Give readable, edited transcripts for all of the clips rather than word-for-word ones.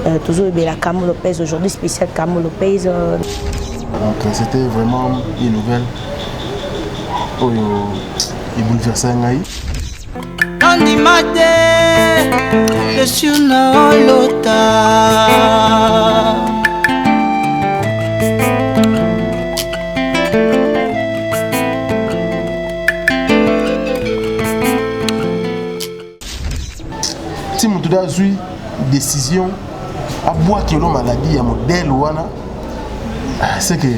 Euh, tozolobela Camo Lopez aujourd'hui, spécial Camo Lopez. Euh. Donc c'était vraiment une nouvelle oyo ebouleversa ngai. Nandima te lesur na olota. Ti moto da azwi décision abwakelo maladie ya modèle wana, ah, c'est que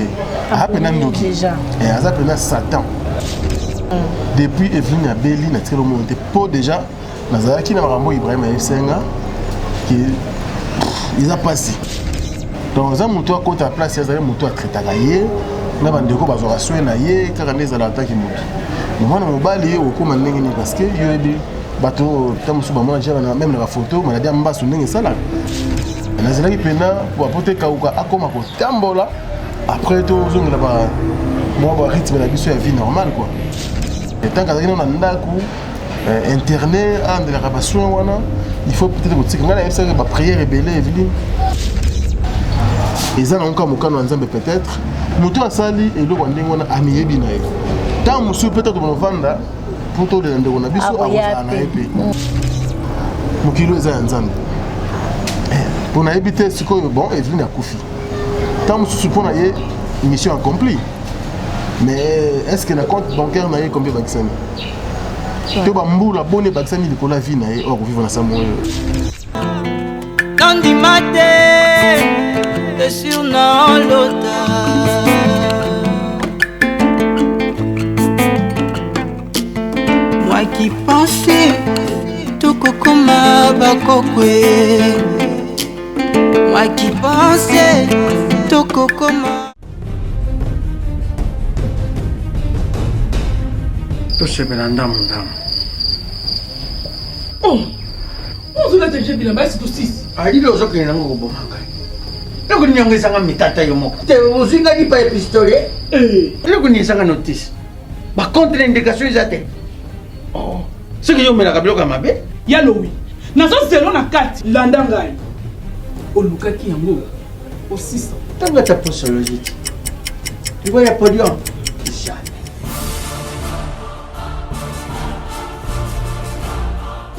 aza mpena ndoki, eh, aza mpena satan. Depuis Eveline abeli, natikali omona te, mpo déjà nazalaki na makambo Ibrahim ayebisenga ke eza mpasi. Donc eza moto akota place, azali moto atraitaka ye na bandeko bazwaka soin na ye kaka nde ezalaka taki moto mwana mobali okóma ndenge nini, parce que yo yebi bato ta mosusu bamona déjà même na bafoto maladie ya mbasu ndenge esalaka. Nazelaki mpena po te kauka akóma kotambola, après tozongela mwa barythme na biso ya vie normale quoi. Tant azalaki nano na ndako internet, alandelaka basoin wana, il faut peut-être kotika. Ngai nayebisaki baprière ebele. Eveline eza nango kaka mokano ya Nzambe. Peut-être moto asali eloko ya ndenge wana amiyebi na ye. Ntango mosusu peut-être bonovanda mpo tolela ndeko na biso, akozala na ye mpe. Mokili eza ya Nzambe. Mpo nayebi te sikoyo. Bon, Eveline akufi, ntango mosusu mpo na ye mission accomplie, mais est ce que na compte bancaire na ye combien ebakisami, to bambula boni ebakisami likolo ya vie na ye oyo akovivre na samo oyo? Nandima te esur na olota. Moi qui pensais tokokoma bakokwe, moi qui pensais tokokoma. Tosepela ndamu ndamu. Oh, ozolata je bilamba esi tosisi. Alili ozokende nango koboma ngai. Eloko nini yango ezanga mitata yo moko te? Ozwi ngai lipa ya pistolet. Eloko nini ezanga notice? Bacontre indication eza te. Oh, soki yo omelaka biloko ya mabe. Ya lowi nazozelo na kati, landa ngai, olukaki yango osisa. Ntango ata posologie te, liwa ya podium, jamais.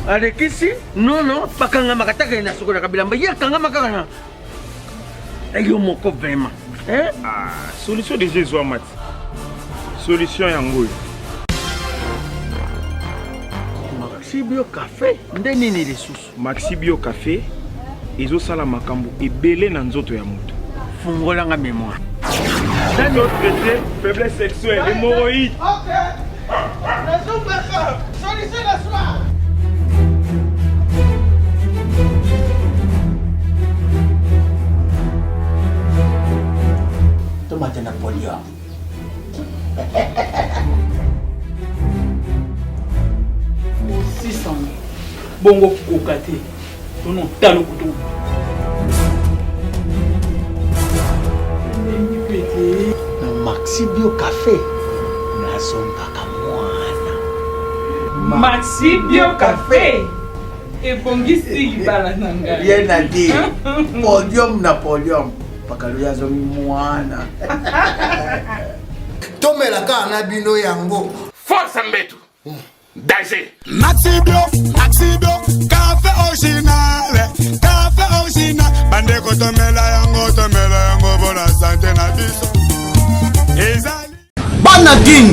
Alekisi nono bakangamaka taka ye na sokolaka bilamba, ye akangama kaka na yo moko vraiment, eh? Ah, solution déjà ezwama ti. Solution yango oyo. Maxi Bio Café nde nini lisusu? Maxi Bio Café ezosala makambo ebele na nzoto ya moto. Fungolanga mémoire. Traité faiblesse sexuelle, hémorroïde. Solution na soir. Tomate na podium. Osisa bongo koka te, tono talo kutu pete. Na Maxi Bio Café nazongaka mwana. Maxi Bio Café ebongisi libala na ngai. Rien à dire, podium na podium, pakalo azongi mwana. Tomela kaka na bino yango. Force mbetu danger. Maxi Bio, Maxi Bio, café original, café original. Bandeko tomela yango, tomela yango bona santé na biso. Ezali. Bana Kin,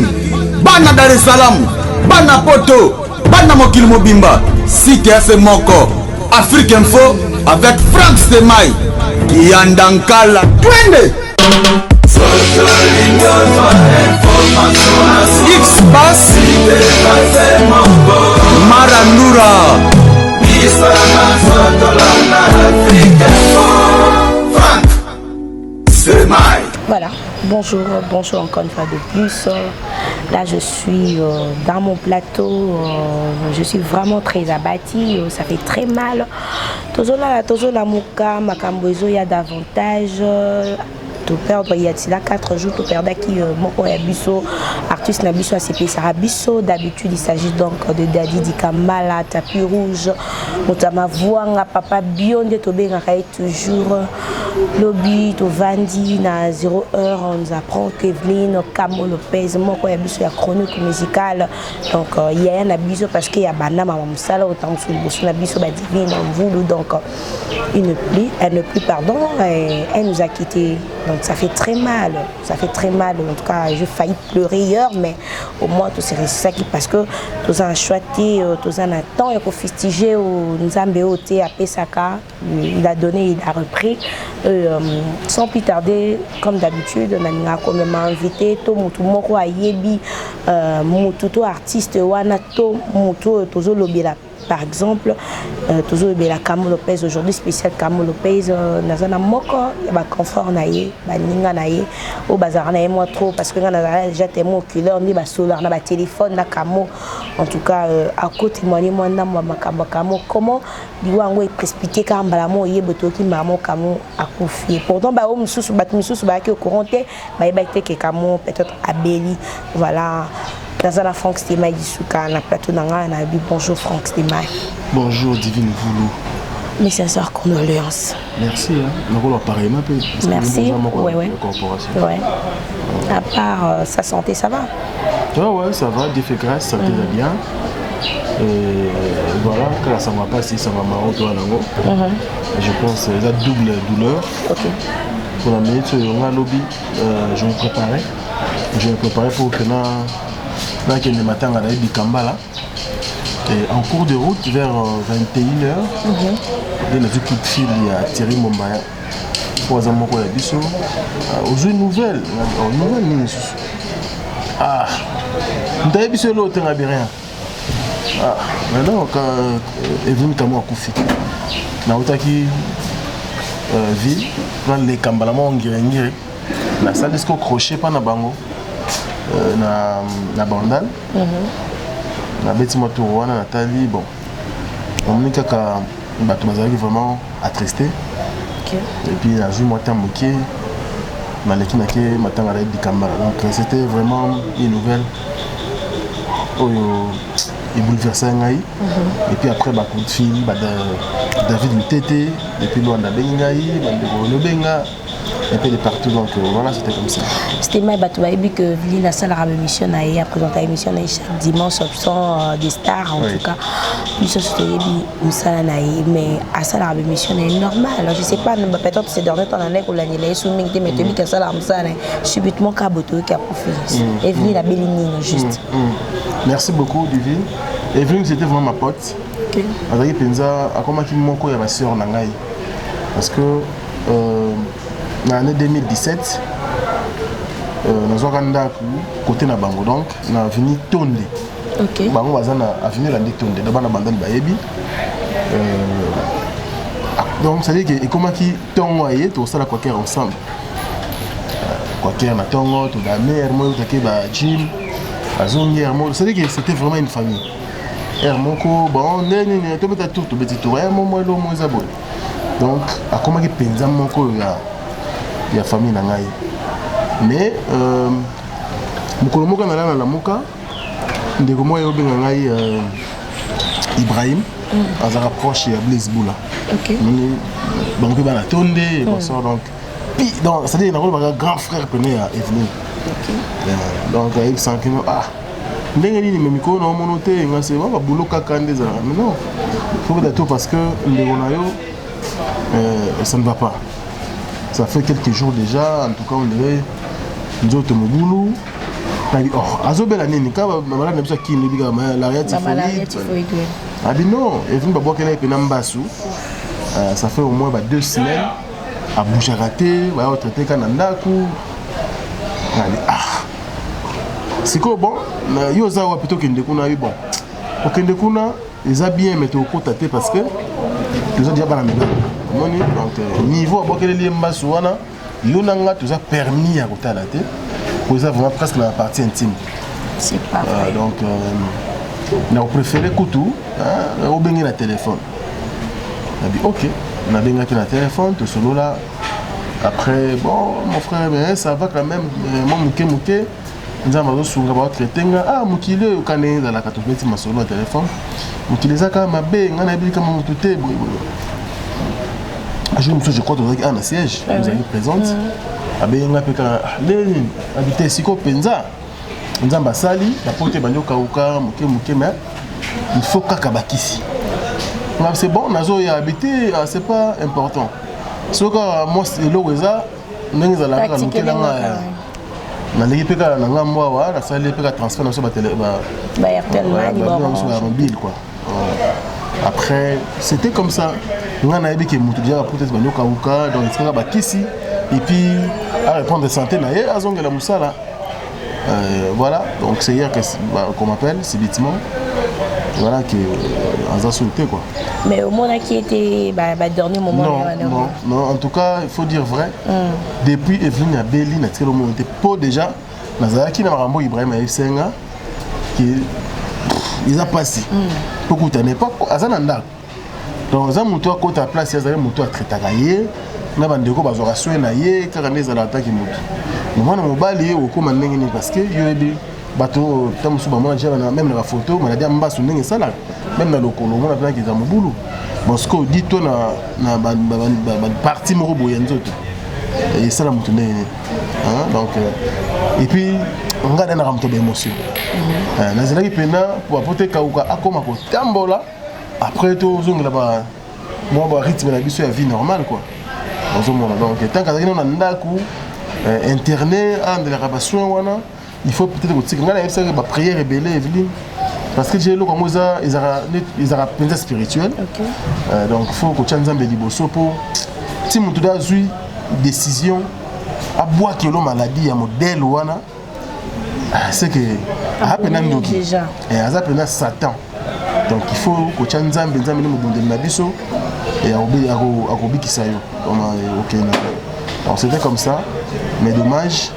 bana Dar es Salaam, bana Poto, bana mokili mobimba, site ya se moko, Afrique Info avec Frank Stemay, Kiyanda Nkala, twende! X Bass, Marandura. Frank Semai. Voilà, bonjour, bonjour encore une fois de plus. Là, je suis dans mon plateau, je suis vraiment très abattie, ça fait très mal. Tozolala, tozolamuka, makambo ezoya davantage. Toperdre il y a cela 4 jours, toperdaki moko ya biso. Artiste na biso asepelisaka biso d'habitude, il s'agit donc de Dadi Dikambala, tapis rouge, moto ya mavuanga, papa bio nde tobengaka ye toujours. Lobi tovandi na 0 heure, on nous apprend qu'Evelyne Kamo Lopez, moko ya biso ya chronique musicale, donc euh, yaya na biso parce que ya banda mama mosala otango mosusu liboso na biso badivine mvulu, donc il ne plus, elle ne plus, pardon, et elle nous a quitté. Donc ça fait très mal, ça fait très mal. En tout cas, j'ai failli pleurer hier, mais au moins tout c'est ça qui parce que tout ça choix tout ça na temps ya kofustiger nzambe oyo te apesaka, il a donné, il a repris. Euh, sans plus tarder, comme d'habitude, nalingaka komema invité to motu moko ayebi euh, motu to artiste wana to motu oyo tozolobela. Par exemple, euh, tozolobela Camo Lopez aujourd'hui, spécial Camo Lopez. euh, naza na moko ya baconfort na ye, baninga na ye oyo bazalaka na ye mwa trop, parce que nga nazalaka déjà témoin oculaire nde basolaka na batelefone na Camo. En tout cas, euh, akotémoigne mwa ndambo ya makambo ya Camo, comment liwa yango eprécipité kaka mbala mo oyeba toyoki mbala mo Camo akufi. Et pourtant baoyo mosusu, bato mosusu bayaki au courant te, bayebaki te ke Camo peut-être abeli. Voilà, naza na Frank Stemai Lisuka na plateau na ngai. Nayebi, bonjour Frank Stemai. Bonjour Divine Voulou. Mes sincères condoléances. Merci. Hein. Nakolo pareillement pe. Merci. Ouais. Corporation. Ouais. À part euh, sa santé, ça va? Ouais, ça va. Dieu fait grâce, santé va bien. Et voilà, quand ça va pas, si ça va marrant, toi, nango. Je pense, la double douleur. Pour la minute, on a lobby, euh, je me préparais. Je me préparais pour que na nakende matanga na yebi Kambala. Et en cours de route, vers 21h, nde nazwi coup de fil ya Thierry Mombaya po aza moko ya biso. Ozwi nouvelle? Nouvelle nini lisusu? Ah, moto ayebi biso eloko te, ngabi rien. Ah, maintenant ka Evelyne Kamo akufi. Nautaki euh, ville, naleka mbala moko ngiringiri, nasali siko crochet mpa na bango euh, na, na bandal. Nabeti mwa tour wana, natali, bon, namoni kaka bato bazalaki vraiment attristé. Et puis nazwi mwa temps moke, naleki nake matanga nayebi Kambala. Donc c'était vraiment une nouvelle oyo ebouleverse ngai. Et puis après bacoup de fil ba David Lutete depuis Luanda abengi ngai, bandeko Lobenga un peu de partout. Donc euh, voilà, c'était comme ça. Stemai, bato bayebi que Evelyne asalaka baémission na ye, apresenta émission na ye chaque dimanche, option euh, des stars. En tout cas, biso nyonso toyebi mosala na ye, mais asalaka baémission na ye normal. Alors, je sais pas, peut-être ces derniers temps nandaki kolandela ye so mingi te, mais toyebi ke asalaka mosala na ye. Subitement kaka boye toyoki akufi. Evelyne abeli nini juste? Merci beaucoup Divine. Evelyne, c'était vraiment ma pote. Azalaki mpenza, akomaki moko ya basœur na ngai, parce que euh, na année 2017, euh, nazwaka ndako côté na bango, donc na avenue Tonde. Bango baza na avenue Landi Tonde, na bana bandali bayebi. euh, donc c'est à dire que ekomaki ntongo aye tosala quaker ensemble, quaker na ntongo, todame heure moko, take ba gym, azongi heure moko. C'est à dire que c'était vraiment une famille. Heure moko, bon, nde nini, tobeta tour, tobeti tour, heure moko elo mo eza boye. Donc akomaki mpenza moko oyo ya, ya famille na ngai. Mais euh, mokolo moko nalala na lamuka, ndeko moko ayobenga ngai, euh, Ibrahim, azalaka proche ya Blaise Bula. Nini, bango mpe bana tonde et consort. Donc pi, donc c'est à dire nakolobaka grand frère pene ya Eveline. Donc ayebisaka kino, ah, ndenge nini, me mikolo na omono te, nga se babulo kaka nde ezalaka. Mais non, faut beta tout, parce que ndeko na yo, euh, ça ne va pas, ça fait quelques jours déjà. En tout cas, on dirait nzoto mobulu. Nabi, oh, azobela nini? Ka bamalade na biso akini lobi kaka malaria Bamalaria typhoïde. Typhoïde, ouais. Abi non, Evelyne babwakela ye mpena mbasu. Euh, ça fait au moins ba 2 semaines abougeaka te, baya kotraite ka na ndako. Nabi, ah, sikoyo bon, yo oza wapi? Tokende kuna. Abi bon, okende kuna eza bien, mais tokokota te parce que toza déjà bana mibali, omoni. Donc euh, niveau abwakeleli ye mbasu wana, yo na nga toza permis ya kotala te, po eza vraiment presque na partie intime. C'est pas Euh, vrai. donc euh, na préféré kutu hein, obenge na téléphone. Nabi ok, nabengaki na téléphone, tosolola. Après, bon, mon frère, mais ça va quand même, euh, moi moke moke. Nzambe azosunga, baotraite nga. Ah, mokili oyo kani ezalaka, tobeti masolo ya telefone, mokili eza kaka mabe, ngai nayebi kama motu te, boye boye. Jour mosusu, je crois tozalaki awa na siège, ozalaki présente, abengi nga mpe kaka ndenge nini, abi te, sikoyo mpenza Nzambe asali, bapo te ebandi okauka moke moke, mais il faut kaka bakisi. C'est bon, nazoya. Abi te, c'est pas important, soki kaka mwasi eloko eza ndenge ezalaka kaka, lukelanga. Naleki mpe kaka na ngambo awa, nasali mpe kaka transfert na biso ya mobile, quoi. Après, c'était comme ça. Nga nayebi ke motu déjà baputa ete bandokauka, donc etikaka bakisi et puis arépondre santé na ye, azongela mosala. Voilà, donc c'est hier que bah, qu'on m'appelle subitement, voilà, que aza sauté, quoi. Mais omonaki ete ba dernier moment? Non, non, non, en tout cas, il faut dire vrai. Depuis Evelyne abeli, natikali omona te, po déjà nazalaki na makambo Ibrahim ayebisenga ke eza mpasi mpo kutana epa aza na ndako. Donc aza motu akota place, azali motu atraitaka ye na bandeko bazwaka soin na ye kaka nde ezalaka. Taki motu mwana mobali okóma ndenge nini? Parce que yo yebi bato ta mosusu bamona déjà même na bafoto maladie ya mbasu ndenge esalaka, même na lokolo omona mpenaki eza mobulu. Bon, sikoyo di to na bapartie moko boye ya nzoto esala motu ndenge nini? Donc et puis nga ndenaka moto baémotion, nazelaki mpena po te kauka akóma kotambola, après tozongela ba mwa ba rythme na biso ya vie normale, quoi. Ozomona, donc tant azalaki nano na ndako internet, alandelaka basoin wana, il faut peut-être kotika. Ngai nayebisaki baprière ebele Evelyne, parce que j'ai eloko yango eza ezalaka mpenza spirituel. Donc faut kotia Nzambe liboso, mpo ti motu da azwi décision abwaki elo maladie ya modèle wana, c'est que aza mpena ndoki, aza mpena Satan. Donc il faut kotia Nzambe, Nzambe nde mobondeli na biso, akobikisa yo okende. Donc c'était comme ça, mais dommage,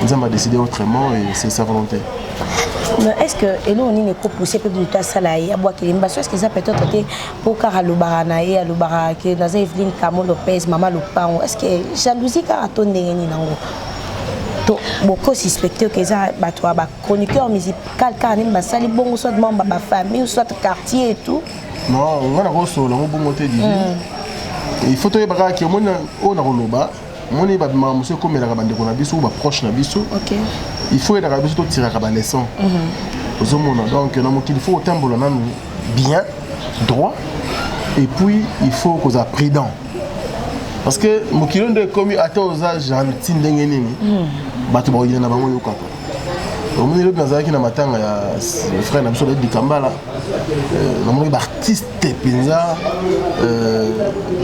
Nzambe a décidé autrement et c'est sa volonté. Mais est ce que eloko nini ekopousse mpe moto asala ye abwakeli mbaso? Est ce que eza peut-être te mpo kaka alobaka na ye, alobaka ke naza Eveline Kamo Lopez, mama lopango? Est ce que jalousie kaka to ndenge nini nango? To bokosuspecte ke eza bato ya bachroniqueur musical kaka nini basali bongo, soit membre bafamille, soit quartier et tout? Non, nga nakosolola yango bongo te, Divine. Il faut toyeba kaka ke omoni oyo nakoloba, omoni babimaka mosu ekomelaka bandeko na biso ou baproche na biso. Il faut eyelaka biso, totiraka baleçon. Ozomona, donc na mokili il faut kotambola nanu bien droit et puis il faut kozala prudent, parce que mokili oyo nde ekomi, ata oza gentil ndenge nini, bato bakoyina na bango yo kaka. Omoni, lobi nazalaki na matanga ya frère na biso David Kambala, namonaki baartiste mpenza,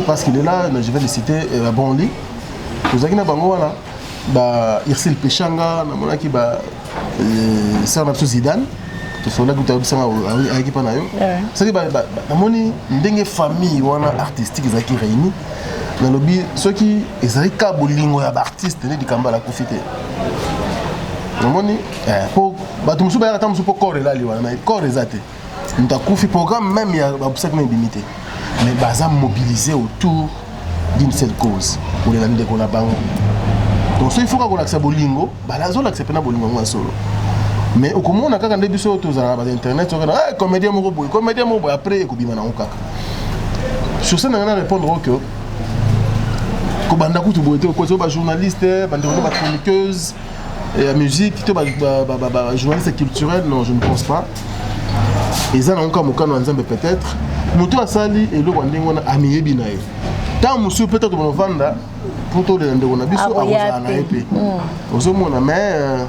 parce qu'il est là, je vais le citer, Bonli, tozalaki na bango wana, ba Irsil Peshanga, namonaki ba sœur na biso Zidane, tosolaki, toyebisanga ayaki mpa na yo. Soki namoni ndenge famille wana artistique ezalaki réuni, nalobi soki ezalaki kaka bolingo ya baartiste nde likambo alakufi te. Namoni po bato mosusu bayaka ta mosusu mpo corps elali wana, mais corps eza te, moto akufi, programme même ya babusaki na ebimi te, mais baza mobilisé autour d'une seule cause, kolela ndeko na bango. Donc so il faut kaka kolakisa bolingo, bazolakisa mpena bolingo yango ya solo. Mais okomona kaka nde biso tozalaka ba internet, soki na comédien moko boye, comédien moko boye, après ekobima nango kaka. Sur ce, nanga na répondre oyo kobanda kutu boye te, okozi oyo bajournaliste, bandeko nde bachroniqueuse ya musique to bajournaliste culturel. Non, je ne pense pas. Eza nango kaka mokano ya Nzambe. Peut-être moto asali eloko ya ndenge wana amiyebi na ye. Ntango mosusu peut-être bonovanda mpo tolela ndeko na biso, akozala na ye mpe. Ozomona, mais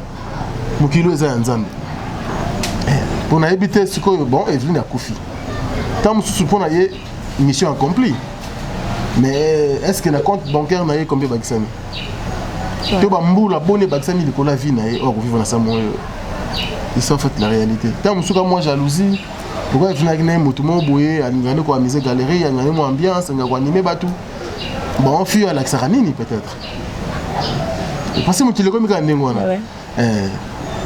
mokili oyo eza ya Nzambe. Mpo nayebi te sikoyo. Bon, Eveline akufi, ntango mosusu mpo na ye mission accomplie, mais est ce que na compte bancaire na ye combien ebakisami, to bambula boni ebakisami likolo ya vie na ye oyo akovivre na samo oyo? C'est en fait la réalité. Ntango mosusu ka mwa jalousie, pourquoi efinaki na ye motu moko boye, alingaka nde koamise galerie, alingaka nde mwa ambiance, alingaka koanime bato. Bon, fille alakisaka nini peut-être, parce que mokili ekomi kaka ndenge wana,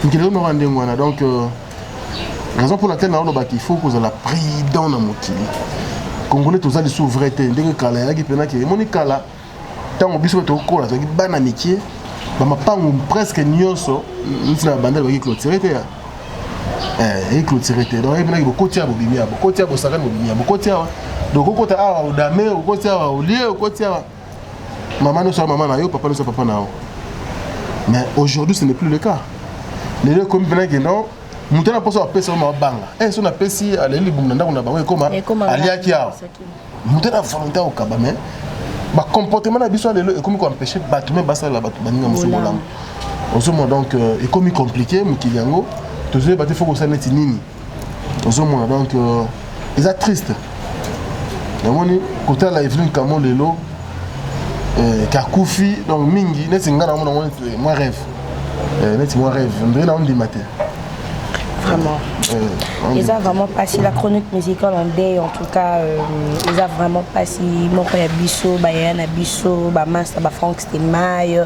mokili ekomi kaka ndenge wana. Donc raison pour laquelle naolobaki, il faut kozala prudent na mokili. Congolais toza lisusu vrai te ndenge kala eyalaki mpena ke emoni kala. Ntango biso mpe tokokola, tozalaki bana mike. Bamapangu presque nyonso nti na bandal baki clôturé te ya eh, eclôturé te. Donc epenaki bokoti awa, bobimi awa, bokoti awa, bosakani, bobimi awa, bokoti awa. Donc okota awa odame, okoti awa olie, okoti awa mama nyonso ya mama na yo, papa nyonso ya papa na yo. Mais aujourd'hui, ce n'est plus le cas. Lelo ekomi mpenaki non, moto na mposa bapesa oyo mabanga eh, so napesi, aleli libumu na ndako na bango ekoma aliaki awa. Moto na volonté akokaba, mais bacomportement na biso ya lelo ekomi koempêche bato me basalela bato baninga mosusu bolamu. Ozomona, donc ekomi compliqué. Mokili yango tozoyeba te fo kosala neti nini. Ozomona, donc eza triste. Namoni kotala Eveline Kamo lelo kakufi, donc mingi neti nga namona yango neti mwa rêve, neti mwa rêve ndenge naondima te. Vraiment. Eza vraiment pasi, la chronique musicale en deuil. En tout cas, eza vraiment pasi. Moko ya biso, bayaya na biso, bamaster, bafrank Stemay,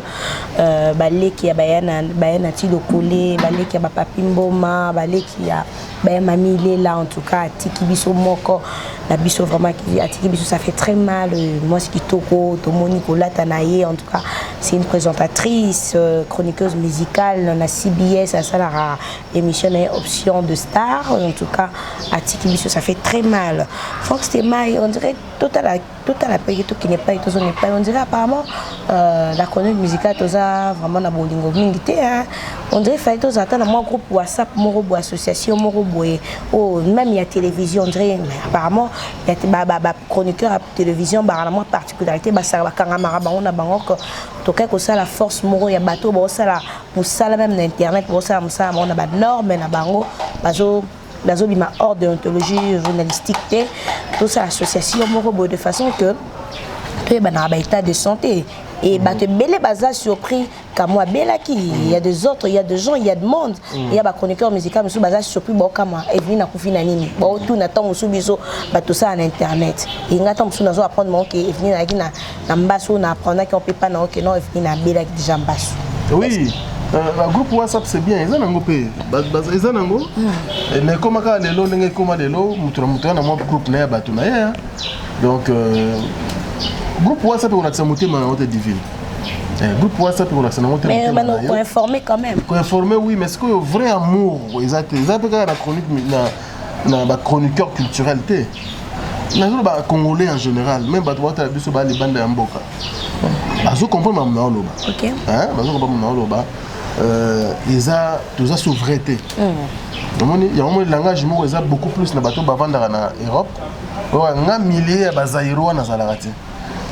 baleki ya baya na ti lokole, baleki ya bapapi Mboma, baleki ya baya Mami Lela. En tout cas, atiki biso moko na biso, vraiment atiki biso, ça fait très mal. Mwasi kitoko, tomoni kolata na ye. En tout cas, c'est une présentatrice, chroniqueuse musicale na CBS, asalaka émission na ye Option de Star. En tout cas, atiki biso, ça fait très mal. Frank Stemay, on dirait totala totala mpe tokende epai, tozonga epai. On dirait apparemment la chronique musicale toza vraiment na bolingo mingi te, hein. On dirait fallait tozala ata na mwa groupe WhatsApp moko boye, association moko boye oyo même ya télévision. On dirait, mais apparemment bachroniqueur ya télévision baka na mwa particularité, basala bakangamaka bango na bango. Tokai kosala force moko ya bato baosala mosala même na internet, baosala mosala bango na banorme na bango, bazo nazobima hors déontologie journalistique te. Tosala association moko boye de façon que toyebanaka baétat de santé. Et bato ebele baza surpris kamo abelaki. Il y a des autres, il y a des gens, il y a de monde, il y a bachroniqueur musical mosusu baza surpris, baokama Eveline akufi na nini, baotuna. Ntango mosusu biso bato tosala na internet, enga ntango mosusu nazo apprendre bango ke Eveline azalaki na mbasu oyo na apprendaki mpe pa na oke non, Eveline abelaki déjà mbasu. Oui, bagroupe WhatsApp, c'est bien, eza nango mpe, eza nango. Mais ekóma kaka lelo ndenge ekóma lelo, moto na moto ya na mwa groupe na ye ya bato na ye. Donc groupe WhatsApp ekolakisa motema nango te, Divine. Groupe WhatsApp ekolakisa nango te. Mais koinformer quand même. Koinformer, oui, mais sikoyo vrai amour eza te. Eza mpe kaka na chronique, na bachroniqueur culturel te, nazoloba bacongolais en général, même bato baotala biso baya libanda ya mboka bazocomprendre makambo na oloba, bazocomprendre na oloba. Eza toza so vrai te. Omoni yango, moni langage moko eza beaucoup plus na bato bavandaka na Europe. Oyo nga milieu ya bazairo wana nazalaka te,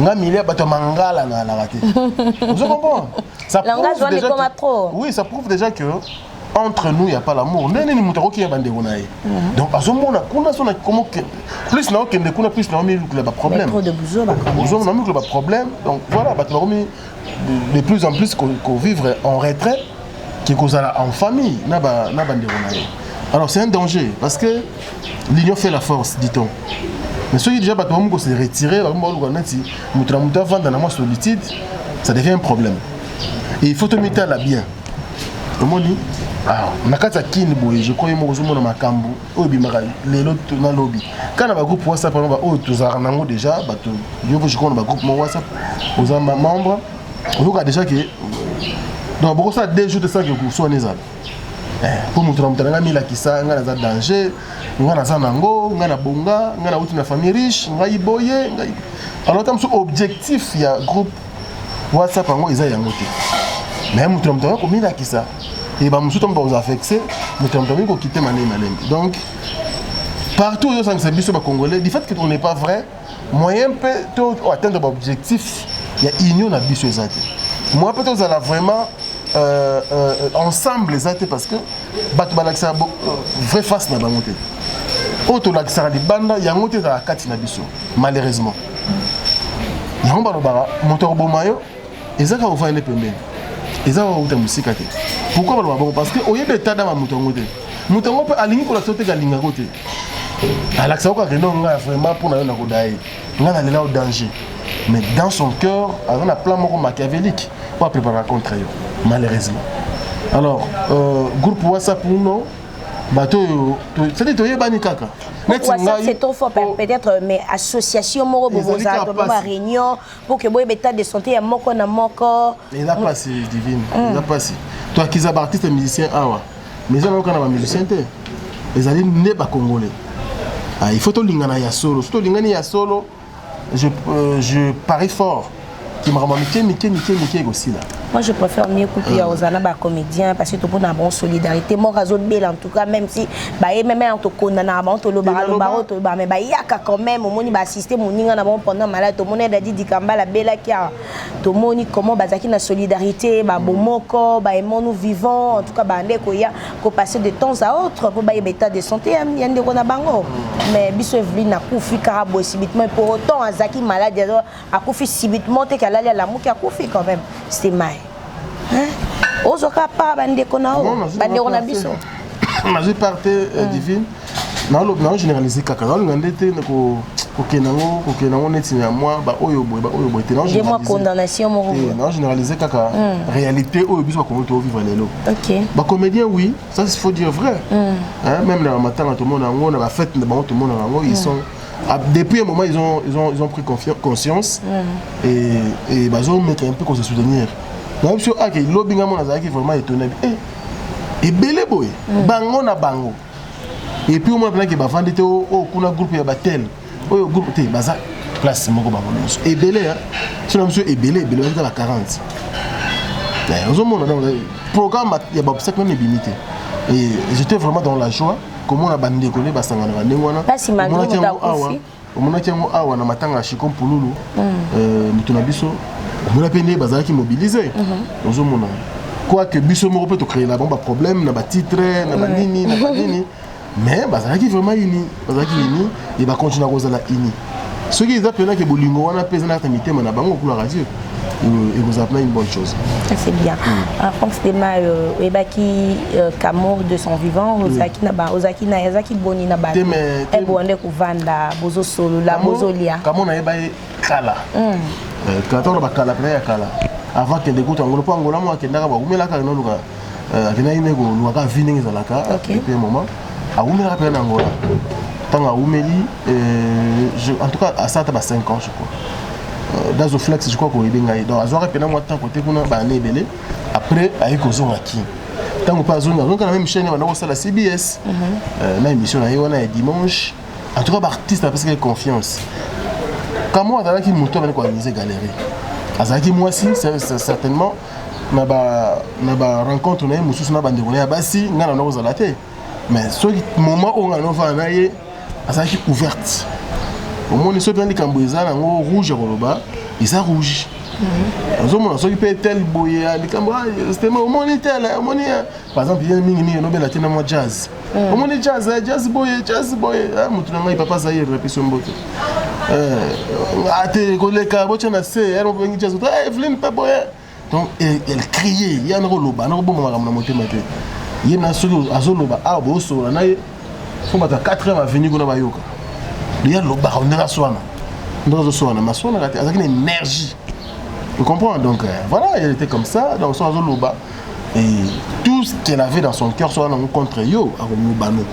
nga milieu ya bato ya mangala nazalaka te. Ozo comprendre? Ça langage wana ekoma trop. Oui, ça prouve déjà que entre nous, il y a pas l'amour. Ndenge nini moto akoki ya bandeko na ye? Donc azomona kuna so na komo plus na okende kuna, plus na omilukela baproblème, ozomona omilukela baproblème. Donc voilà, bato bakomi de plus en plus kovivre en retrait ke kozala en famille na bandeko na ye. Alors c'est un danger, parce que l'union fait la force, dit-on. Mais soki déjà bato bakomi kose retirer, bakomi baluka neti moto na moto avanda na mwa solitude, ça devient un problème. Et il faut tomitala bien. Omoni na kati ya Kini boye, je crois ye moko ozomona makambo oyo ebimaka lelo nalobi kaka na bagroupe WhatsApp wana oyo tozalaka nango déjà. Bato yo, je crois, na bagroupe moko WhatsApp oza membre, oyoka déjà ke donc bokosala 2 jours te sans ke so wana ezala mpo moto na moto nanga milakisa: ngai naza danger, ngai naza nango, ngai nabonga, ngai nauti na famille riche, ngai boye, ngai. Alors ta mosusu objectif ya groupe WhatsApp yango eza yango te, mais moto na moto anga komilakisa e bamosusu ntango bakozala vexé, moto na moto akoki kokite malembe malembe. Donc partout oyo osangisa biso bacongolais, du fait que on n'est pas vrai, moyen mpe to atteindre baobjectif ya union na biso eza te, moyen mpe tozala vraiment ensemble eza te, parce que bato balakisaka vraie face na bango te. Oyo tolakisaka libanda, yango te ezalaka kati na biso, malheureusement. Yango balobaka moto akoboma yo eza kaka ofandi pembeni, eza kaka kouta mosika te. Pourquoi balobaka bongo? Parce que oyebi état d'âme ya moto yango te. Moto yango mpe alingi kolakisa yo te, alingako te, alakisaka kaka no ngai vraiment mpo na yo nakoda ye, ngai nalela yo danger. Mais dans son cœur aza na plan moko machiavélique po apréparaka contre yo, malheureusement. Alors groupe WhatsApp uno Bato oyo c'est-à-dire toyebani kaka. Neti ngai c'est trop fort peut-être, mais association moko bozala to ba réunion pour que boyeba état de santé ya moko na moko. Eza pasi, Divine, eza pasi. Toakiza baartiste musicien awa, mais eza nayoka na bamusicien te, ezali nde bacongolais. Ah, il faut tolingana ya solo. So tolingani ya solo, je parie fort ke makambo ya mike mike mike mike ekosila. Moi, je préfère mieux kutu ya ozala ba comédien, parce que topona bon solidarité moko azobela. En tout cas, même si baye même tokondana bango, tolobaka lobaka tolobaka, mais bayaka quand même. Omoni baassiste moninga na bango pendant malade. Tomoni Dadi Dikambala abelaki awa, tomoni comment bazalaki na solidarité, babomoko baemonu vivant. En tout cas, bande koya kopasser de temps à autre mpo bayeba état de santé ya ndeko na bango. Mais biso, Eveline akufi kaka boye subitement. Pour autant azalaki malade, akufi subitement te, alali, alamuki, akufi quand même. C'est mai ozwaka pa bandeko na o bandeko na biso. Nazwi part te, Divine. Nao généralise kaka, naolinga nde te kokende yango neti ya mwa baoyo boye, baoyo boye te. Nde mwa condamnation moko. Nao généralise kaka réalité oyo biso bakongo tovivre lelo. Bacomédien, oui, ça il faut dire vrai, hein, même na matanga tomona yango, na bafête na bango tomona yango, ils sont ah, depuis un moment ils ont pris conscience et bazomeka un peu kose soutenir. Na biso ake lobi, nga mona azalaki vraiment étonné, eh, ebele boye bango na bango. Et puis omona mpenaki bavandi te oyo kuna groupe ya batel, oyo groupe te, baza place moko bango nyonso ebele. So na biso ebele ebele bazata ba 40. Ozomona donc programme ya baobsèque même ebimi te. Et j'étais vraiment dans la joie komona bandeko nde basanganaka ndenge wana. Omonaki yango awa na matanga ya Chiko Mpululu, moto na biso. Omona mpe nde bazalaki mobilisé. Ozomona quoique biso moko mpe tocréela bango baproblème na batitre, na banini, na banini, mais bazalaki vraiment uni, bazalaki uni e bacontinue kozala uni. Soki eza mpenake bolingo wana mpe eza na kati ya mitema na bango, gloire à Dieu, ekozala mpena une bonne chose. Ça, c'est bien. Franck Stema, oyebaki Kamour de son vivant, ozalaki na ba ozalaki na azalaki boni na bato ebonde kovanda, bozosolola, bozolia? Kamo nayeba ye kala kala, ntango na bakala mpena ya kala, avant akende kuta Angola, mpo Angola mo akendaka, bawumelaka noluka, akendaki nde kolukaka vie ndenge ezalaka. Depuis un moment awumelaka mpena na Angola. Ntango awumeli, en tout cas asala ata ba 5 ans, je crois, Dazoflex, je crois koyebi ngai. Donc azwaka mpena mwa temps kote kuna, baane ebele. Après aye kozonga Ki ntango mpe azongi, azongi na même chaîne banda kosala CBS, na émission na ye wana ya dimanche. En tout cas, baartiste apesaki confiance. Kamo azalaki moto abandi koorganiser galerie, azalaki mwasi certainement na ba rencontre na ye mosusu na bandeko na ye ya basi, ngai na kozala te. Mais soki moment oyo ngai nofanda na ye, azalaki ouverte. Omoni soki mpe likambo eza nango rouge ya koloba, eza rouge. Ozomona soki mpe tel boye likambo stema, omoni tel, omoni par exemple ye mingimingi enobela te na mwa jazz. Omoni jazz, jazz boye, jazz boye, motu na ngai papa Zaire apesi mbote ate koleka botya na se bengi jazz, Eveline mpe boye. Donc elle criait, ye ana koloba, ana kobomba makambo na motema te. Ye na soki azoloba awa, bosolola na ye, fo bato ya 4 avenue kuna bayoka. Ye alobaka ndenge aswana, ndenge azoswana, mais aswanaka te, azalaki na énergie, tu comprends? Donc voilà, elle était comme ça. Donc so azoloba et tout ce qu'elle avait dans son cœur, soit nango contre yo, akoloba no.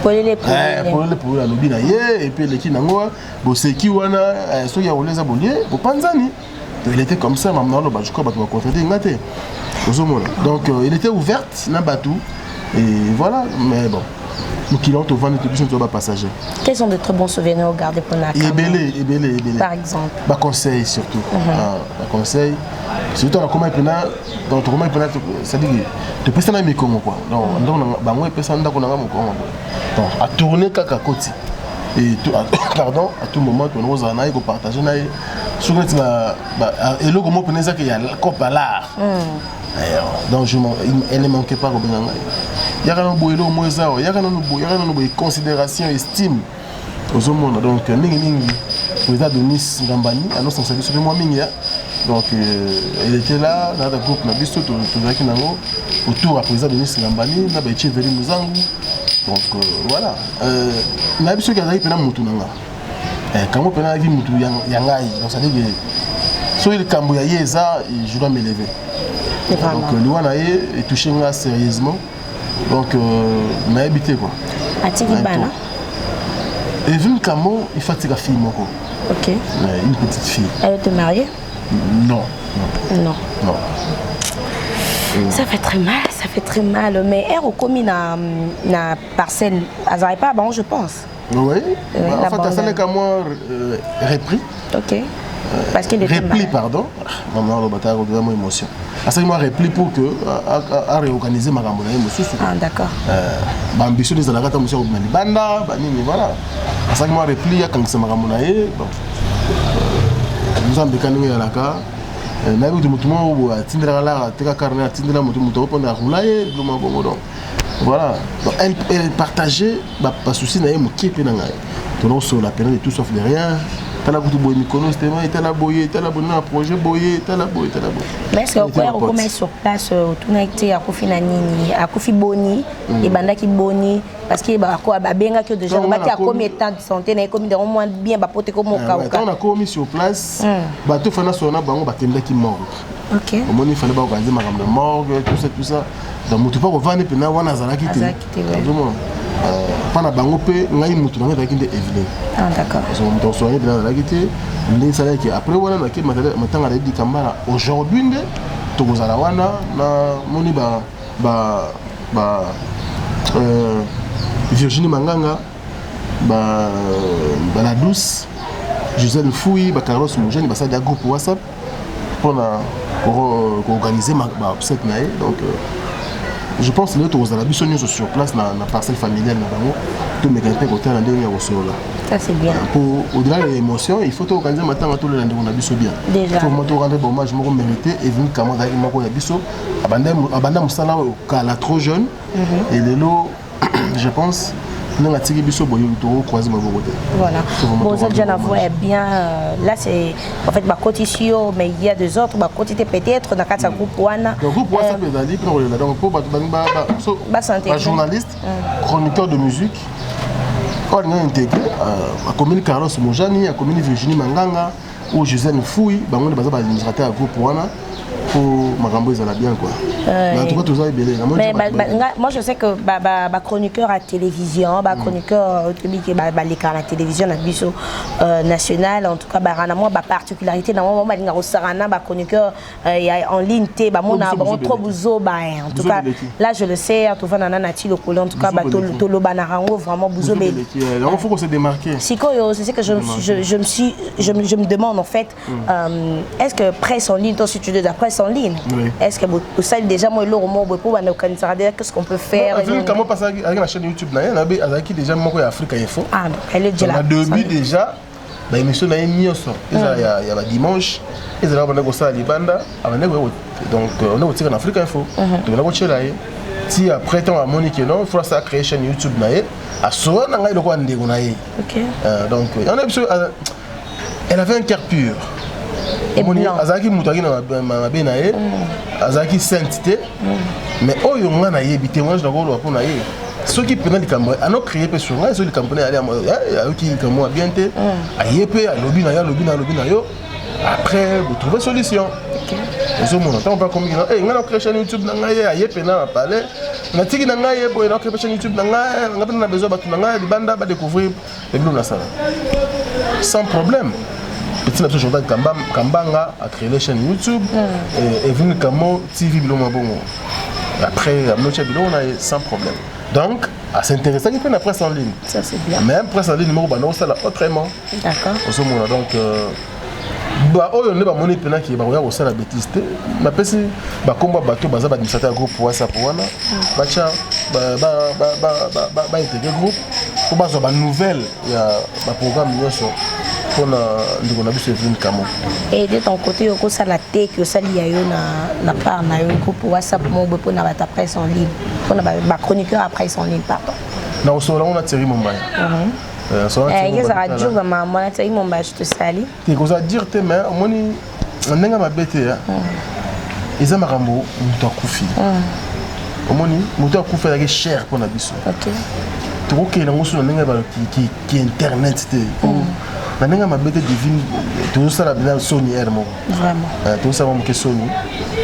Polele. Polele polele, alobi na ye et puis eleki nango, boseki wana, soki ya kolia eza bolie, bopanzani. Il était comme ça. Maman aloba, je crois bato bacontraite nga te, ozomona. Donc il était ouverte na bato et voilà. Mais bon, mokili wana tovandi te, biso toza bapassager. Quels sont de très bons souvenirs gardés pour na? Ebele, ebele, ebele. Par exemple? Baconseil surtout, baconseil surtout. Nakomai mpena, donc tokomai mpena, c'est-à-dire topesa na mikongo quoi. Donc ndako na bango epesa ndako nanga mokongo boye, donc atourne kaka koti et tout, pardon, à tout moment tona kozala na ye, kopartage na ye soki neti eloko moko mpena ezaki ya cope à l'art. Donc elle ne manquait pas kobenga ngai: yaka nano boye, eloko moko eza awa, yaka nano boye, yaka nano boye. Considération, estime, ozomona. Donc mingimingi président Donis Ngambani anosangisa biso mpe mwa mingi ya. Donc elle était là na groupe na biso, tozalaki nango autour ya président Donis Ngambani na baecheveli Mozangu. Donc voilà, nayebi soki azalaki mpena motu na nga, kango mpena azalaki motu ya ngai. Donc c'est à dire que soki likambo ya ye eza, je dois m'élever. Donc liwa na ye etouche nga sérieusement. Donc nayebi te quoi. Atiki bana. Evelyne Kamo, il faut atika fille moko. Ok. Une petite fille. Elle était mariée? Non. Non. Non. Ça fait très mal, ça fait très mal. Mais elle okomi na, na parcelle, azalaki pas bon, je pense. Oui. Bah, en fait, asalaka mwa repris. Ok. Parce qu'il était repli, pardon. Maman alobata vraiment émotion. Asalaki mwa repli pour que aréorganiser makambo na ye mosusu. Ah, d'accord. Baambition ezalaka ata mosu ya kobima libanda, banini, voilà. Asalaki mwa repli, akangisa makambo na ye. Bon. Nzambe ka ndenge ezalaka, nayebi kuti motu moko boye atindelaka lara, ateka carnet, atindela motu, motu akopona arula ye biloko ya bongo. Donc voilà. Donc, elle, elle partageait basouci na ye mokie mpe na ngai. Tolosolola pena de tout sauf de rien. Tala kutu boye mikolo stema, etala boye, etala boye na projet boye, etala boye, etala boye. Mais est-ce que okoya okoma sur place, otunaki te akufi na nini, akufi boni, ebandaki boni? Parce que babengaki yo déjà, bati akomi état de santé na ekomi dango moins bien, bapote komokauka. Ntango nakomi sur place, bato fana solo na bango bakendaki morgue. Omoni, fallait baorganiser makambo na morgue, tout ça, tout ça. Donc motu mpo kovanda mpena wana azalaki te. Ozomona, mpa na bango mpe ngai motu na ngai ezalaki nde Eveline. Moto asoigner mpena azalaki te. Nde esalaki après wana nake matanga na Edi Kambala. Aujourd'hui nde tokozala wana na moni ba ba ba Virginie Manganga, ba ba la douce Gisèle Fouy, ba Carlos Mojani, basali ya groupe WhatsApp mpona koorganiser baobsèques na ye. Donc je pense lelo tokozala biso nyonso sur place na parcelle familiale na bango, tomeka mpe kotala ndenge ya kosolola. Ça, c'est bien. Pour au-delà de l'émotion, il faut toorganiser matanga, tolela ndeko na biso bien. Déjà. Faut vraiment torendre hommage moko mérité. Evelyne Kamo azalaki moko ya biso, abanda mosala oyo kala, trop jeune, et lelo je pense ndenge atiki biso boye, tokocroiser maboko te. Voilà. Faut vraiment Bon, ça te déjà rendre la voix hommage. est bien. Là, c'est en fait bakoti yo, mais il y a des autres bakoti peut-être dans le groupe wana. Donc groupe WhatsApp ezali mpona kolela. Donc mpo bato balingi Bas'intégrer. bajournaliste, chroniqueur de musique oyo alingi intégrer, akomini Carlos Mojani, akomini Virginie Manganga ou Gisèle Fouy, bango nde baza baadministrateur ya groupe wana mpo makambo ezala bien quoi. Mais en tout cas toza ebele. Namoni Mais bato moi je sais que ba chroniqueur à télévision, ba chroniqueur qui ba l'écran à la télévision na biso national, en tout cas ba rana moi ba particularité na moi ba linga sarana ba chroniqueur ya en ligne te ba mona Biso ba biso trop beleki. buzo ba hein. En tout Biso cas beleki. là je le sais, en tout cas nana nati lokolo, en tout cas Biso ba beleki. to loba na rango vraiment buzo Biso beleki. beleki, yango faut qu'on se démarquer. Sikoyo, c'est ce que je, je, je me suis, je me demande en fait, est-ce que presse en ligne, toi si tu de la presse en ligne, Oui. est-ce que vous savez déjà moi le mot pour qu'est-ce qu'on peut faire? Evelyne Kamo passe avec la chaîne YouTube na ye, nabe azalaki déjà moko ya Africa Info. Ah, donc elle est déjà Na là. début déjà baémission na ye nyonso ezala ya badimanche, ezalaka banda kosala libanda, abanda koya donc onda kotika na Africa Info, tobanda kotiela ye ti après ntango amoni ke non, faut asa créer chaîne YouTube na ye, asola na ngai lokola ndeko na ye. Donc yana biso, elle avait un cœur pur. Et Omoni, blanc. Azalaki moto azalaki na mabe na ye, azalaki sainte te, mais oyo ngai nayebi, témoignage nakoloba mpo na ye, soki mpena likambo ano créé mpe sur ngai, soki likambo mpena ayoki likambo ya bien te, aye mpe alobi na yo, alobi na alobi na yo, après botrouve solution. Ozomona ntango mpe akomi ngai na créé chaîne YouTube na ngai, ye aye mpena na palais, natiki na ngai ye boye, na créé chaîne YouTube na ngai, ngai mpena na besoin bato na ngai libanda badécouvrir ebilo nasala sans problème. Petit na biso Jordan Kambanga a créé la chaîne YouTube et Evelyne Kamo TV, biloko mabongo, après aminotia biloko na ye sans problème. Donc as'intéressaki mpe na presse en ligne. Ça, c'est bien. Même presse en ligne moko banda kosala autrement. Ozomona, donc ba oyo nde bamoni mpenaki bakoya kosala bétise te. Napesi bakombo ya bato baza baadministrateur ya groupe WhatsApp wana, batya baintégrer groupe mpo bazwa banouvelle ya baprogramme nyonso mpona ndeko na biso Eveline Kamo. Et de ton côté, okosala te ki osali ya yo na part na yo groupe WhatsApp moko boye mpona bato ya presse en ligne, mpona bachroniqueur ya presse en ligne, pardon? Na kosolola ngo na Thierry Mombaya. Ezalaka dur vraiment, mwana Thierry Mombaya, je te sali. Te, kozala dire te, mais omoni na ndenge mabe te, eza makambo moto akufi. Omoni, moto akufi azalaki cher mpona biso. Tokokende yango so na ndenge ki internet te. Na ndenge mabe te divine tozosala bina soni ere moko. Vraiment. Euh, tozosala moke soni.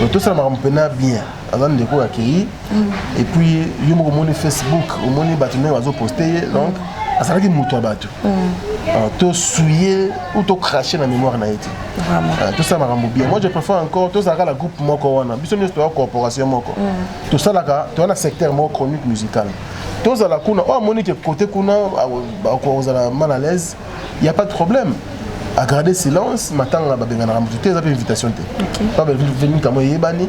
Donc tosala makambo mpena bien. Aza ndeko akei. Mm. Et puis yo moko omoni Facebook, omoni bato ndenge bazoposte ye donc mm. azalaki moto ya bato. Mm. Euh, tosouye ou tocrache na mémoire na ye te. Euh, tosala makambo bien. Moi je préfère encore tozalaka na groupe moko wana. Biso nyonso toza corporation moko. Mm. Tosalaka toza na secteur moko chronique musicale. Tozala kuna oyo amoni ke côté kuna akozala mal à l'aise, il y a pas de problème. Agarder silence, matanga babenganaka moto te, eza mpe invitation te. Pa baveni kamo eyebani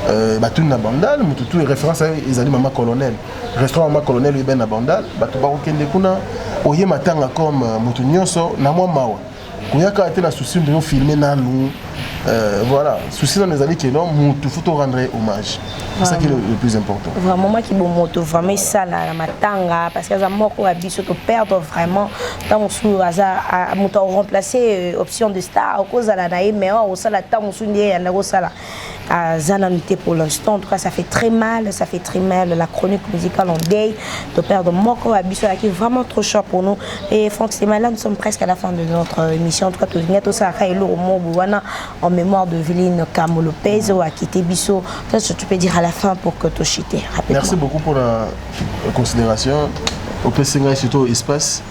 euh, batuni na bandal moto tu référence ezali mama colonel restaurant mama colonel oyebani na bandal bato bakokende kuna oye matanga comme euh, moto nyonso na mwa mawa koyaka te na souci ndenge ofilme nanu euh, voilà souci nanu ezali ke non mutu faut rendre hommage c'est ça qui est le, le plus important vraiment moi qui bomoto vraiment esala na matanga parce que aza moko ya biso to perdre vraiment ntango mosusu aza moto aremplace euh, option de star okozala na ye mais osala ntango mosusu nde eyanda kosala aza nanu te pour l'instant en tout cas ça fait très mal ça fait très mal la chronique musicale en deuil de perdre moko ya biso azalaki vraiment trop cher pour nous et Franck Sema là nous sommes presque à la fin de notre émission en tout cas tolingi tosalaka eloko moko wana en mémoire de Evelyne Kamo Lopez oyo akite biso qu'est-ce que tu peux dire à la fin pour que tochite rapidement merci beaucoup pour la considération opesi ngai surtout espace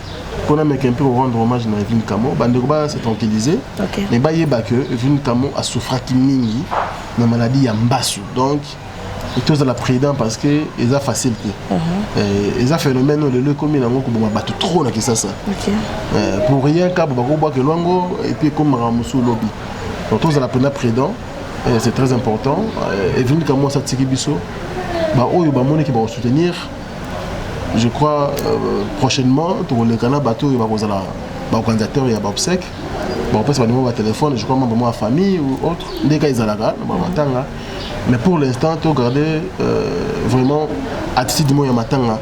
mpo nameka mpe korendre hommage na Evelyne Kamo bandeko ba se tranquilliser okay. mais bayeba que Evelyne Kamo asouffraki mingi na maladie ya mbasu donc tozala prudent parce que eza facile te mm -hmm. eh, eza phénomène oyo lelo ekomi nango koboma bato trop na kisasa okay. eh, pour rien kabo bakobwaka elwango epuis ekomaka mosusu lobi donc tozala mpena prudent eh, c'est très important eh, Evelyne Kamo asatiki biso baoyo bamoniki bakosoutenir je crois euh, prochainement tokoleka na bato oyo bakozala baorganisateur ya baobsèque bakopesa banimero ya téléphone je crois membre moko ya famille ou autre nde ka ezalaka na bamatanga mais pour l'instant togarde euh, vraiment attitude moko ya matanga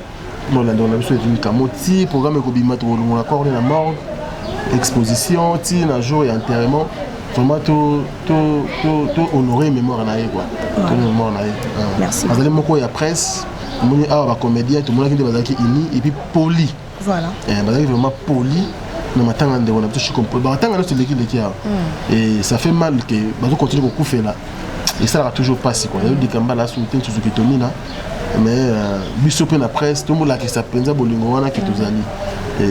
molanda na biso evini kamo ti programme ekobima tokolongola corps na morgue exposition ti na jour ya enterrement vraiment to to to to honorer mémoire na ye quoi to mémoire na ye azali moko ya presse omoni awa bacomédien tomonaki nde bazalaki uni et puis poli voilà. eh, bazalaki vraiment poli na matanga ndeko na biso chiko batanga nyonso eleki leki awa mm. et ça fait mal que bazocontinue kokufela esalaka toujours mpasi kua eyodika mbala asuki te nsusu kitomina mais euh, biso mpe na presse tomolakisa mpenza bolingo wana ke tozali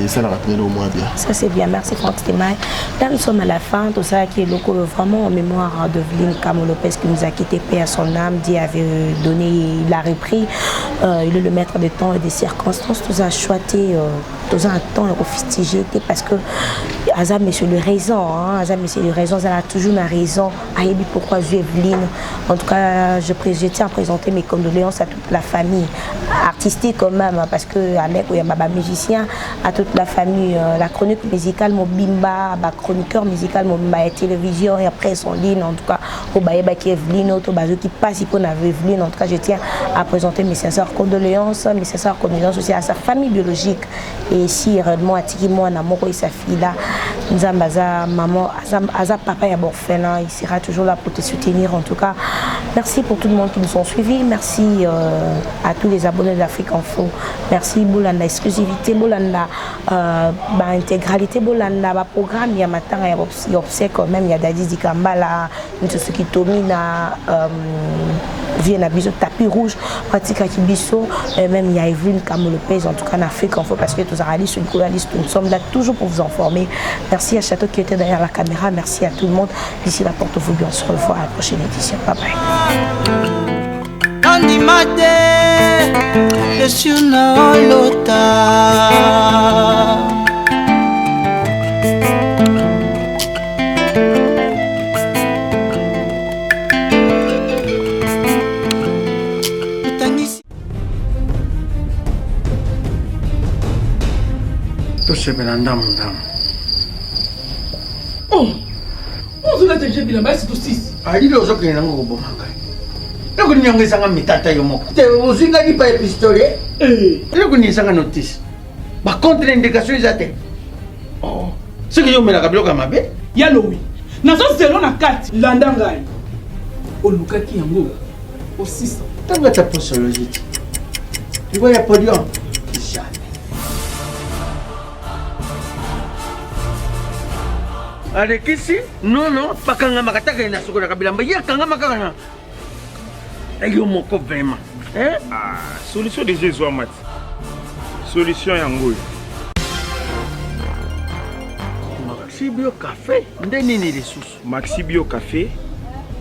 esalaka mpenza au moins bien ça c'est bien merci Franck Stemay là nous sommes à la fin tout ça qui est locaux vraiment en mémoire de Vline Camo Lopez qui nous a quitté paix à son âme Dieu avait donné il a repris euh, il est le maître des temps et des circonstances tout ça choité euh, tout ça un temps refustigé parce que aza monsieur le raison hein, aza monsieur le raison aza toujours na raison ayebi pourquoi azwi Evelyne en tout cas je, je tiens à présenter mes condoléances à toute la famille artistique quand même parce que avec oyamba ba musicien à toute la famille euh, la chronique musicale mobimba ba chroniqueur musical mobimba ya télévision ya presse en ligne en tout cas oyo bayebaki Evelyne oyo to bazoki mpasi mpo na Evelyne en tout cas je tiens à présenter mes sincères condoléances mes sincères condoléances aussi à sa famille biologique et si réellement atiki mwana moko et sa fille là nzambe aza maman aza, aza papa ya orphelin il sera toujours là pour te soutenir en tout cas merci pour tout le monde qui nous ont suivis merci euh, à tous les abonnés de l'Afrique Info merci bolanda exclusivité bolanda euh, ba intégralité bolanda ba programme ya matanga ya obsèque même ya Dadi Dikambala Nsusu Kitomina euh, vie na biso tapis rouge batikaki biso euh, même ya Evelyne Kamo Lopez en tout cas en Afrique info parce que tozalaka liso likolo ya liso nous sommes là toujours pour vous informer merci à Château qui était derrière la caméra merci à tout le monde d'ici là portez-vous bien on se revoit à la prochaine édition bye bye nandima te esur na olota tosepela ndambo ndambo oh ozolata deja bilamba esi tosisi alili ozokende nango koboma ngai eloko nini yango ezanga mitata yo moko te ozwi ngai lipa ya pistolet eh. eloko nini ezanga notice bacontre indication eza te oh. soki yo omelaka biloko ya mabe ya lowi nazozelo na kati landa ngai olukaki yango osisa ntango ata posologie te liwa ya podium jamais. Alekisi nono bakangamaka taka ye nasukolaka bilamba ye akangama kaka na yo moko vraiment eh? Ah, solution deja ezwama ti solution yango oyo. Maxi Bio Cafe nde nini lisusu? Maxi Bio Cafe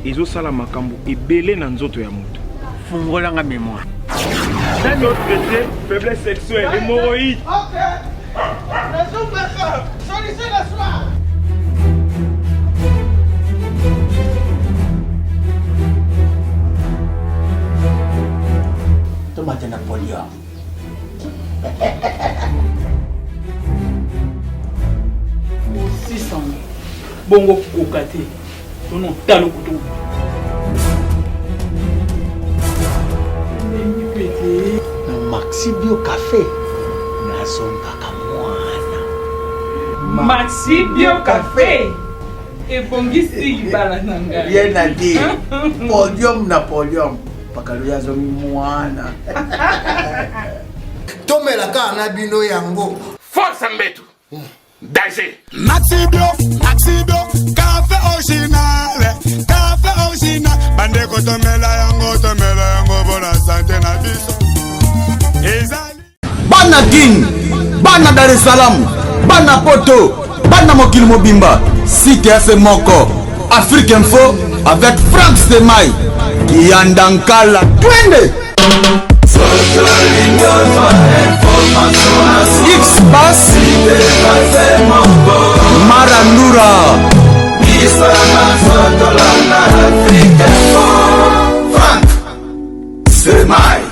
ezosala makambo ebele na nzoto ya moto. Fungola nga memoire. Traité faiblesse sexuelle, hémorroïde. Ok. Nazongaka. Solution na soir. Tomate na polio. Osisa bongo koka te tono talo kutu na maxi bio cafe nazongaka mwana. Maxi bio cafe ebongisi libala na ngai. Rien à dire, podium na podium pakalo azongi mwana. Tomela kaka na bino yango. Force mbetu danger. Maxi Bio, Maxi Bio, café original, café original. Bandeko tomela yango, tomela yango bona sante na biso. Ezali Bana Kin, bana Dar es Salaam, bana Poto, bana mokili mobimba, site ya se moko, Afrique Info avec Frank Stemay, Kiyanda Nkala, twende! X-Bass, Marandura.